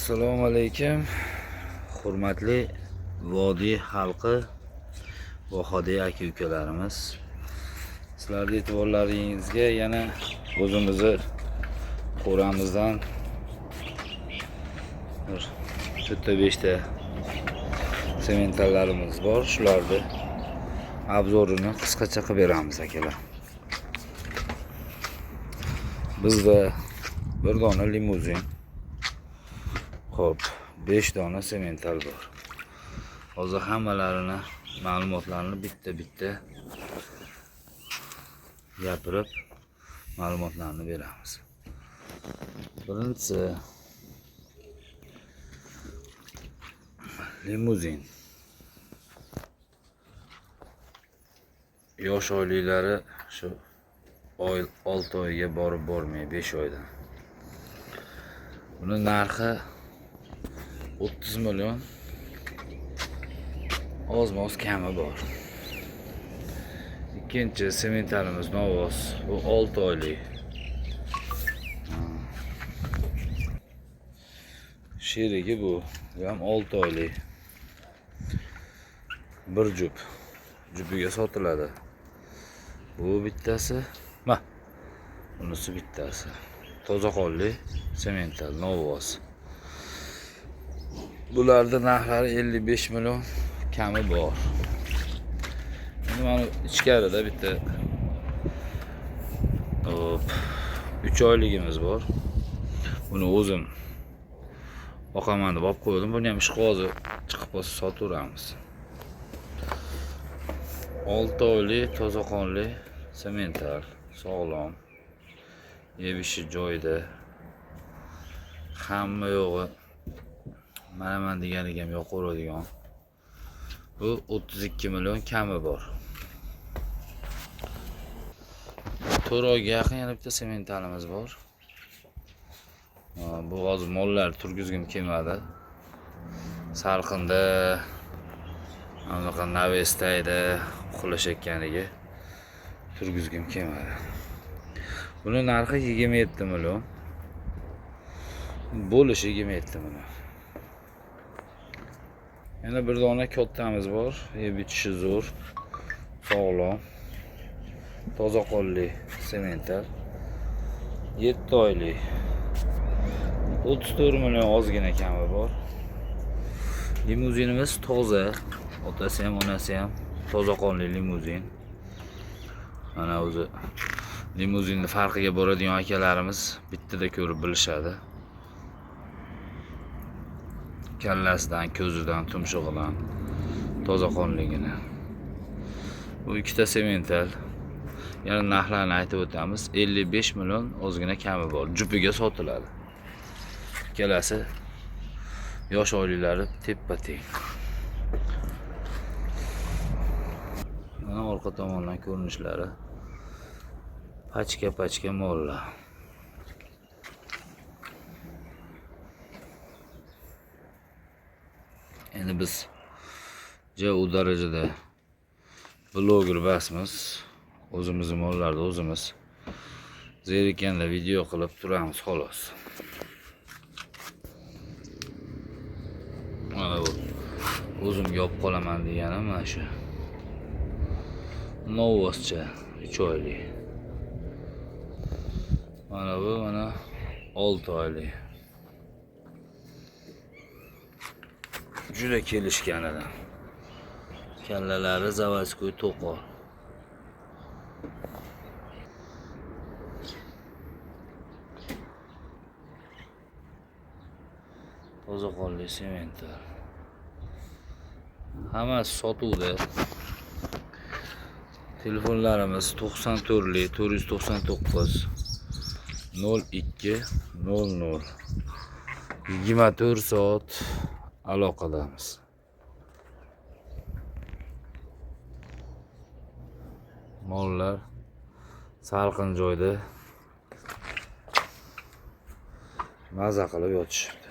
Assalomu alaykum, hurmatli vodiy xalqi, Vohadiy aka ukalarimiz. Sizlarning e'tiborlaringizga yana o'zimizni qo'ramizdan bir to'rtta beshta sementallarimiz bor. Shularni obzorini qisqacha qilib beramiz akalar. Bizda bir dona limuzin, xo'p, 5 dona semental bor. Hozir hammalarini ma'lumotlarini bitta-bitta gapirib ma'lumotlarni beramiz. Birinchisi limuzin. Yosh oyliklari shu oy 6 oyga borib bormay 5 oydan. Buni narxi 30 million, ozmoz kami bor. Ikkinchi sementalimiz Novos, bu 6 oylik. Sherigi bu ham 6 oylik. Bir jup. Jupiga sotiladi. Bu bittasi, ma. Bunisi bittasi. Toza qonli semental Novos. Bularda narxlari 55 million kami bor. Endi mana ichkarida bitta hop 3 oyligimiz bor. Buni o'zim oqaman deb olib qo'ydim. Buni ham ishqibozi chiqib qolsa sotaveramiz. 6 oylik toza qonli semental, sog'lom. Yeb ishi joyida. Hamma yo'g'i manaman deganiga ham yoqaveradigan. Bu 32 million kami bor. 4 oyga yaqin yana bitta sementalimiz bor. Bu hozir mollar turgizgim kelmadi. Salqinda anaqa navestayda uxlashayotganiga turgizgim kelmadi. Buni narxi 27 million. Bo'lishi 27 million. Yana bir dona kattamiz bor. Yeb ichishi zo'r, sog'lom. Toza qonli semental. 7 oylik. 34 million ozgina kami bor. Limuzinimiz toza. Otasi ham, onasi ham toza qonli limuzin. Mana o'zi limuzinni farqiga boradigan akalarimiz bittada ko'rib bilishadi. Kallasidan, ko'zidan, tumshug'idan toza qonligini. Bu ikkita semental. Yana narxlarini aytib o'tamiz. 55 million ozgina kami bor. Jupiga sotiladi. Ikkalasi yosh oyliklari teppa-teng. Mana orqa tomondan ko'rinishlari. Pachka-pachka mollar. Endi biz ja u darajada bloger emasmiz. O'zimizni mollarni o'zimiz zerikanda video qilib turamiz xolos. Mana bu o'zimga olib qolaman deganim mana shu. Novoscha 3 oylik. Mana bu mana 6 oylik. Juda kelishganidan. Kallalari zavodskoy to'qol. Toza qonli semental. Hammasi sotuvda. Telefonlarimiz 94 499 02 00. 24 soat aloqadamiz. Mollar salqin joyda maza qilib yotishibdi.